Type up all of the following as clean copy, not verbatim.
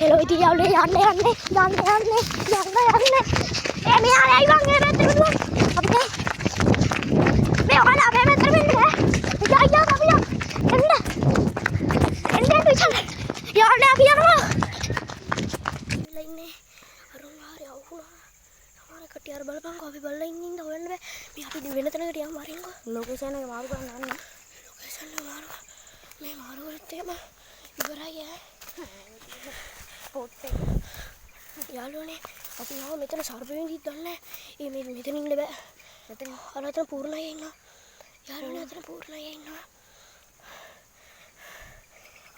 Hello ඉතින් යාළුවනේ යන්න යන්න යන්න යන්න යන්න යන්න. ඒ මෙයා ඇයි බං ඒ පැත්තට දුවන්නේ? අපි දැන් මේ ඔයාලා අපේ පැත්තට වෙන්න බෑ. අයියා අපි යන්න. එන්න. එන්න එන්න ඉතින්. යාළුවනේ අපි යනවා. ඉන්නේ අරුන් හරි අවුනා. සමහර කට්ටිය අර බලපංකෝ අපි බලලා ඉන්න ඉන්න හොයන්න බෑ. මේ අපි වෙන තැනකට යමු අරින්කෝ. ලොකේෂන් එක මාරු කරන්න යන්නේ. ලොකේෂන් එක මාරු මේ මාරු කරත් එහෙම ඉවරයි ඈ. ස්පොට් එක. යාළුවනේ අපි ආව මෙතන සර්ප විඳිත් දන්නේ නැහැ. ඒ මේ මෙතන ඉන්න බෑ. මෙතන අර අතන පූර්ණ අය ඉන්නවා. යාළුවනේ අතන පූර්ණ අය ඉන්නවා.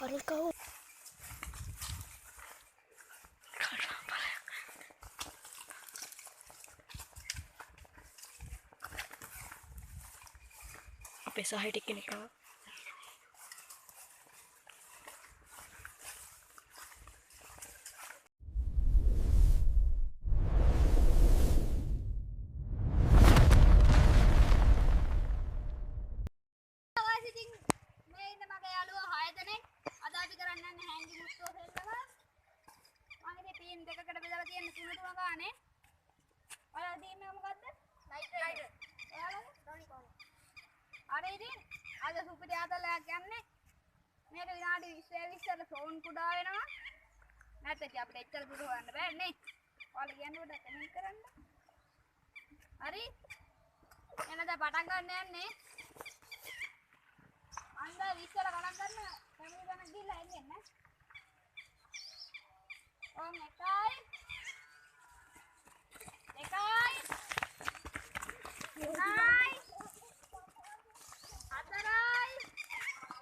අර කවු අපේ සහයට එක්කෙනෙක් ආවා. ඉතින් මේ ඉන්න මගේ යාළුවෝ 6 දෙනෙක්. අද අපි කරන්න යන්නේ හැංගි මුත්තෝ සෙල්ලම. මම ඉතින් ටීම් දෙකකට බෙදලා තියෙන තුන තුන ගානේ. ඔයාලා ටීම් එක මොකද්ද? Light rider. ඔයාලගේ ඩොනි කොන. අර ඉතින් අද සුපිරි ආතලයක් යන්නේ. මේක විනාඩි 20 20 ෆෝන් කුඩා වෙනවා. නැත්නම් ඉතින් අපිට එච්චර දුර හොයන්න බෑ නේ. ඔයාලා කියන්නේ පොඩ්ඩක් කමෙන්ට් කරන්න. හරි. එහෙනම් දැන් පටන් ගන්න යන්නේ. අන්ද 20 වල ගණන් ගන්න ෆැමිලි ගණන් ගිහිල්ලා එන්නේ නේ. ඔන් 1යි 2යි 3යි 4යි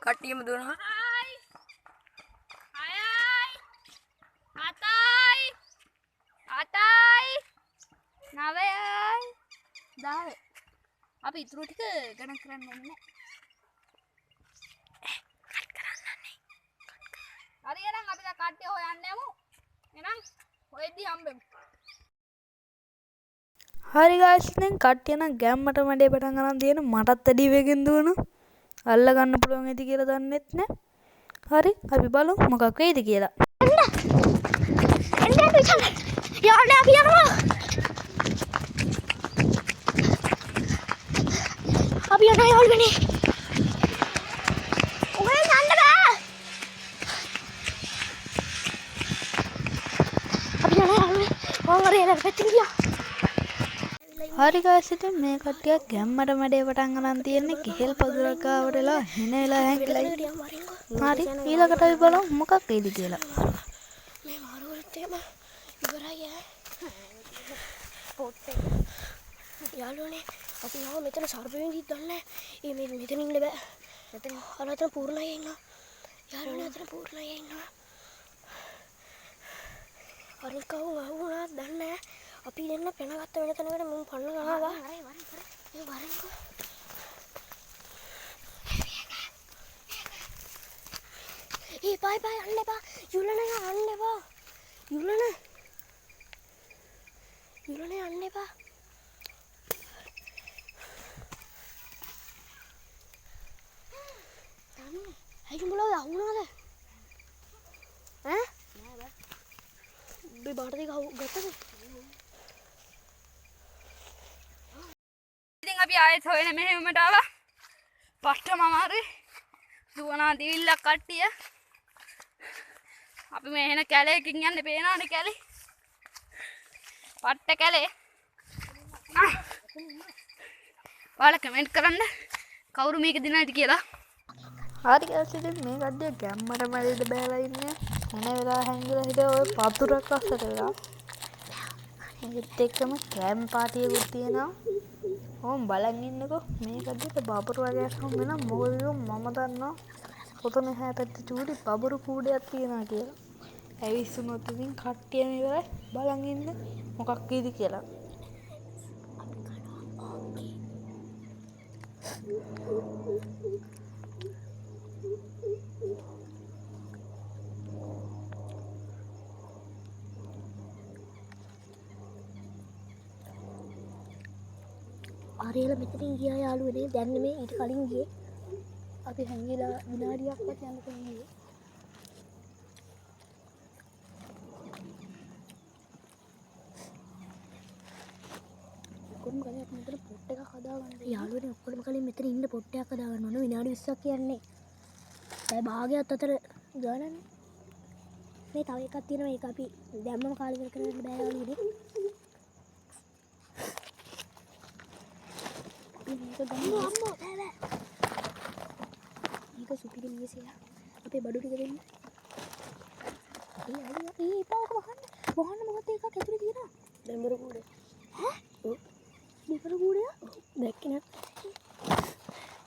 කට්ටියම දුවනවා. 5යි 6යි 7යි 8යි 9යි 10. අපි ඉතුරු ටික ගණන් කරන්න ඕනේ නෑ. හරි එහෙනම් අපි දැන් කට්ටිය හොයන්න යමු. එහෙනම් හොයද්දි හම්බෙමු. හරි ගායිස්, ඉතින් කට්ටිය නම් ගැම්මට මඩේ පටන් අරන් තියෙන මටත් වැඩි වේගෙන් දුවනවා. අල්ල ගන්න පුළුවන් ඇති කියලා දන්නෙත් නෑ. හරි අපි බලමු මොකක් වෙයිද කියලා. එන්න එන්න ඉතින්. යාළුවනේ අපි යනවා. අපි යනවා යාළුවනේ. ඔය යන්න බෑ. අපි යනවා යාළුවනේ. මං අර එන පැත්තෙන් ගියා. හරි ගායිස්, ඉතින් මේ කට්ටිය ගැම්මට මඩේ පටන් අරන් තියෙන්නේ කෙහෙල් පඳුරක් ගාවට වෙලා හෙන වෙලා හැංගිලා. හරි ඊළඟට අපි බලමු මොකක් වෙයිද කියලා. මේ මාරු කරත් එහෙම ඉවරයි ඈ. ස්පොට් එක. යාළුවනේ අපි ආව මෙතන සර්ප විඳිත් දන්නේ නැහැ. ඒ මේ මෙතන ඉන්න බෑ. මෙතන අර අතන පූර්ණ අය ඉන්නවා. යාළුවනේ අතන පූර්ණ අය ඉන්නවා. අර කවුරු අහුණාද දන්නේ නැහැ. අපි දෙන්න පැනගත්ත වෙන තැනකට මුන් පන්න ගන්නවා. මේ වරෙන්කෝ. ඒ බයි බයි යන්න එපා. යුලන යන්න එපා. යුලන. යුලන යන්න එපා. ඇයි උඹලා අහුණාද? ඈ? නෑ බෑ. උඹේ බාට දෙක අහු ගත්තද? ඉතින් අපි ආයෙත් හොයන මෙහෙමට ආවා. පට්ටම අමාරුයි. දුවනා දිවිල්ලක් කට්ටිය. අපි මේ එන කැලේකින් යන්නේ පේනවනේ කැලේ. පට්ට කැලේ. ඔයාලා කමෙන්ට් කරන්න කවුරු මේක දිනයිද කියලා. හරි ගයිස්, ඉතින් මේ කට්ටිය ගැම්මට මැදට බෑලා ඉන්නේ. එන වෙලාව හැංගිලා හිටිය ඔය පතුරක් අස්සට වෙලා. ඒත් එක්කම කැම් පාටියකුත් තියෙනවා. ඕම් බලන් ඉන්නකෝ මේ කට්ටියට බබරු වගේක් හම්බ වෙනවා. මොකද මම දන්නවා ඔතන එහා පැත්තේ චූටි බබරු කූඩයක් තියෙනවා කියලා. ඇවිස්සුනොත් ඉතින් කට්ටියම ඉවරයි. බලන් ඉන්න මොකක් වෙයිද කියලා. අරේල මෙතනින් ගියා යාළුවනේ. දැන් නෙමෙයි ඊට කලින් ගියේ. අපි හැංගිලා විනාඩියක්වත් යන්න කලින් ගියේ. ෂොට් එකක් හදාගන්න ඕන. විනාඩි 20ක් කියන්නේ පැය භාගයක් අතර ගානනේ. මේ තව එකක් තියෙනවා. ඒක අපි දැම්මම කාලේ ඉවර කරගන්න බෑ යාළුවනේ. අපි මේක ගමු. අම්මෝ බෑ බෑ. මේක සුපිරි මේසයක්. අපේ බඩු ටික දෙන්න. ඒ අයියෝ ඒ එපා ඔක වහන්න. වහන්න මොකද එකක් ඇතුලේ තියෙනවා. දෙඹරු කූඩේ. ඈ? ඔව්. දෙඹරු කූඩේ? දැක්කේ නෑ.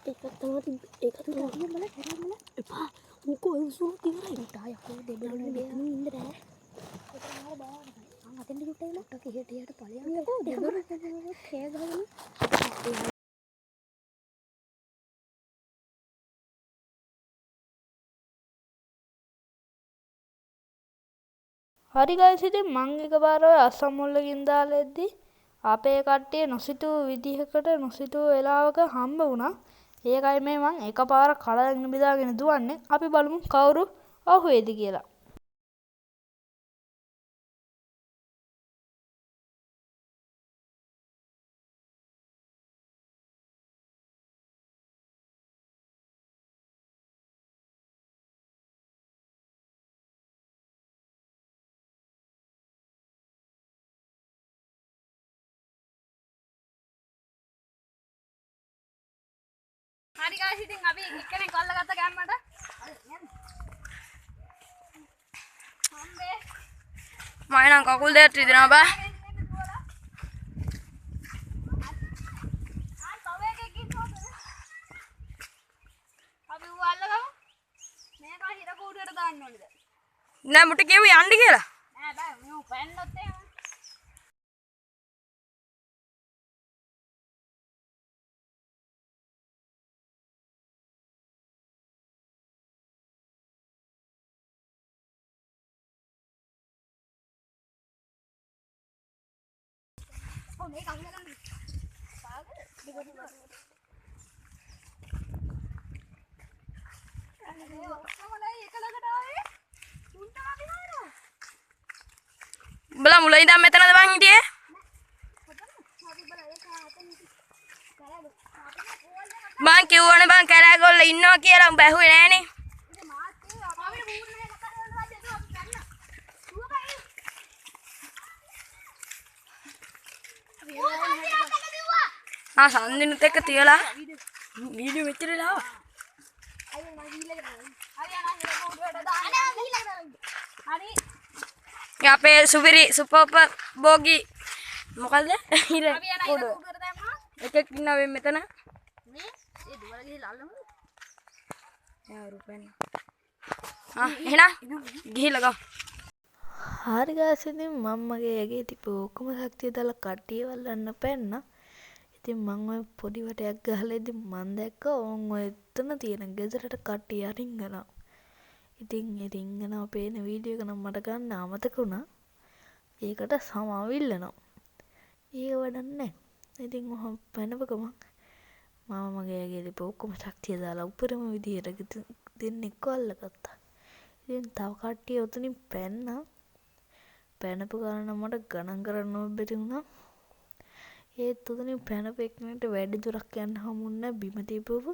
ඒකක් තමයි තිබ්බේ. ඒකත් තමයි බලන්න කරන් බලන්න. එපා. ඌක ඔය උසුනොත් ඉවරයි. ටා යකෝ දෙඹරු මෙතන ඉන්න බෑ. ඔතන මාර බානකයි. මං අතෙන්ට චුට්ටයි ම. ටක එහෙට එහෙට ඵලයන්. යකෝ දෙඹරු කෑ ගහගෙන. හරි ගයිස්, ඉතින් මං එකපාර ඔය අස්සම්මුල්ලකින් දාලා එද්දි අපේ කට්ටිය නොසිතූ විදිහකට නොසිතූ වෙලාවක හම්බ වුණා. ඒකයි මේ මං එකපාර කඩාගෙන බිඳාගෙන දුවන්නේ. අපි බලමු කවුරු අහුවේද කියලා. හරි ගයිස්, ඉතින් අපි එක්කෙනෙක් අල්ලගත්ත ගැම්මට. හම්බේ. මම නම් කකුල් දෙකත් රිදෙනවා බා. ආ තව එකෙක් ඉන්නවා. අපි ඌ අල්ලගමු. මේක හිර කූඩුවට දාන්න ඕනේද? නෑ මුට කියමු යන්න කියලා. නෑ බෑ මූ පැන්නොත් එහෙම. ඔව් මේක අහුලගන්න. අනේ ඔක්කොම නයි එක ළඟට ආවේ. උන්ට අපි හොයනවා. උඹලා මුල ඉඳන් මෙතනද බං හිටියේ? බං කිව්වනේ බං කැලෑගොල්ල ඉන්නවා කියලා උඹ ඇහුවේ නෑනේ. අපිට මූණ නෑ කතා කරන්න රාජ්‍ය අපි පැන්න. දුවපන්. ආ සන්දිනුත් එක්ක තියලා වීඩියෝ මෙච්චර වෙලා ආවා. හරි. මේ අපේ සුපිරි සුපර් බෝගි මොකද්ද? හිර අපි යන හිර කූඩුව. කූඩුවට දැම්මා. එකෙක් ඉන්නවා මේ මෙතන. මේ ඒ දුවලා ගිහලා අල්ලමු. යා රූපෙන්. ආ එහෙනම් ගිහිල්ලා ගමු. හරි ගයිස්, ඉතින් මං මගේ ඇගේ තිබ්බ ඔක්කොම ශක්තිය දාලා කට්ටියව අල්ලන්න පැන්නා. ඉතින් මං ඔය පොඩි වටයක් ගහලා ඉතින් මං දැක්කා ඕන් ඔය එතන තියෙන ගෙදරට කට්ටිය රිංගනවා. ඉතින් ඒ රිංගනවා පේන වීඩියෝ එක නම් මට ගන්න අමතක වුණා. ඒකට සමාව ඉල්ලනවා. ඒක වැඩක් නෑ. ඉතින් ඔහොම පැනපු ගමන් මම මගේ ඇගේ තිබ්බ ඔක්කොම ශක්තිය දාලා උපරිම විදිහට දෙන්නෙක්ව අල්ලගත්තා. ඉතින් තව කට්ටිය ඔතනින් පැන්නා. පැනපු ගාන නම් මට ගණන් කරන්නවත් බැරි වුණා. ඒත් ඔතනින් පැනපු එක්කෙනෙක්ට වැඩි දුරක් යන්න හම්බුන්නේ නෑ. බිම තිබ්බපු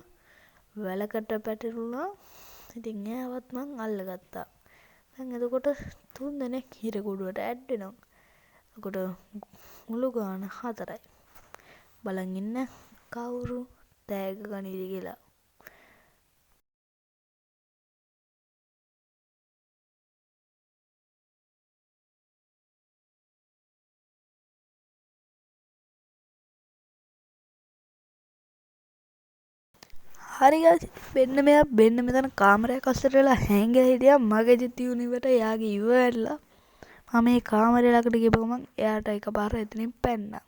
වැලකට පැටලුණා. ඉතින් එයාවත් මං අල්ලගත්තා. දැන් එතකොට තුන් දෙනෙක් හිර කුඩුවට ඇඩ් වෙනවා. එතකොට මුළු ගාන 4යි. බලන් ඉන්න කවුරු තෑග්ග ගනීද කියලා. හරි ගයිස්, මෙන්න මෙයා මෙන්න මෙතන කාමරයක් අස්සට වෙලා හැංගිලා හිටියා. මගේ තියුණු ඉවට එයාගේ ඉව වැටලා. මම මේ කාමරය ළඟට ගියපු ගමන් එයාට එකපාර එතනින් පැන්නා.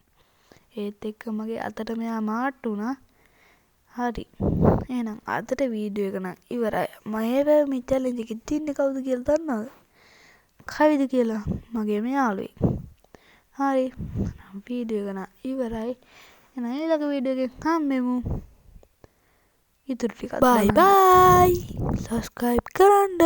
ඒත් එක්ක මගේ අතට මෙයා මාට්ටු වුණා. හරි. එහෙනම් අදට වීඩියෝ එක නම් ඉවරයි. මම ඒ වෙලාවේ මේ චැලෙන්ජ් එකේ දින්නේ කවුද කියලා දන්නවද? කවුද කියලා මගේම යාළුවෙක්. හරි. එහෙනම් වීඩියෝ එක නම් ඉවරයි. එහෙනම් ඊළඟ වීඩියෝ එකෙන් හම්බෙමු. ඉතුරු ටිකත් බයි බයි. සබ්ස්ක්‍රයිබ් කරන්න.